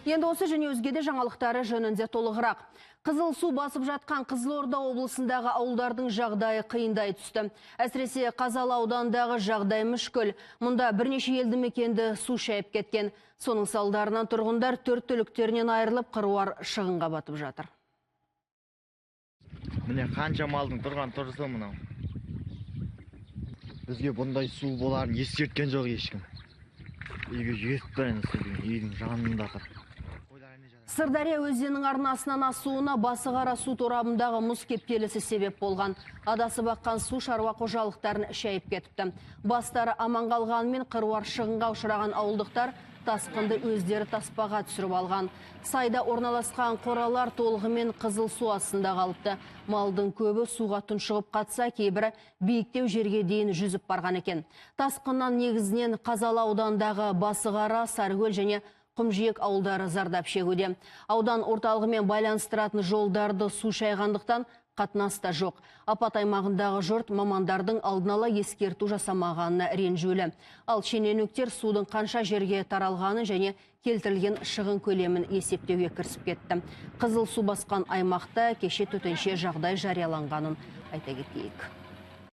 Енді осы және өзге де жаңалықтары жөнінде толығырақ. Қызыл су басып жатқан Қызылорда облысындағы ауылдардың жағдайы қиындай түсті. Әсіресе Қазалы ауданындағы жағдай мүшкіл. Мұнда бірнеше елді мекенді су шайып кеткен. Соның салдарынан тұрғындар төрт түліктерінен айырылып, қыруар шығынға батып жатыр. Міне, қанша малдың тұрған тұрысы мынау. Бізге бұндай су боларын ескерткен жоқ ешкім. Үйге жетіп тұр енді судың, үйдің жанында тұр. Сырдария өзенінің арнасынан асуына Басықара су торабындағы мұз кептелісі себеп болған. Адасып аққан су шаруа қожалықтарын шайып кетіпті. Бастары аман қалғанымен, қыруар шығынға ұшыраған ауылдықтар тасқынды өздері таспаға түсіріп алған. Сайда орналасқан қоралар толығымен қызыл су астында қалыпты. Малдың көбі суға тұншығып қатса, кейбірі биіктеу жерге дейін жүзіп барған екен. Тасқыннан негізінен Қазалы ауданындағы Басықара, Сарыкөл және Құмжиек ауылдары зардап шегуде. Аудан орталығымен байланыстыратын жолдарды су шайғандықтан қатынас та жоқ. Апат аймағындағы жұрт мамандардың алдын ала ескерту жасамағанына ренжулі. Ал шенеуніктер судың қанша жерге таралғанын және келтірілген шығын көлемін есептеуге кірісіп кетті. Қызыл су басқан аймақта кеше төтенше жағдай жарияланғанын айта кетейік.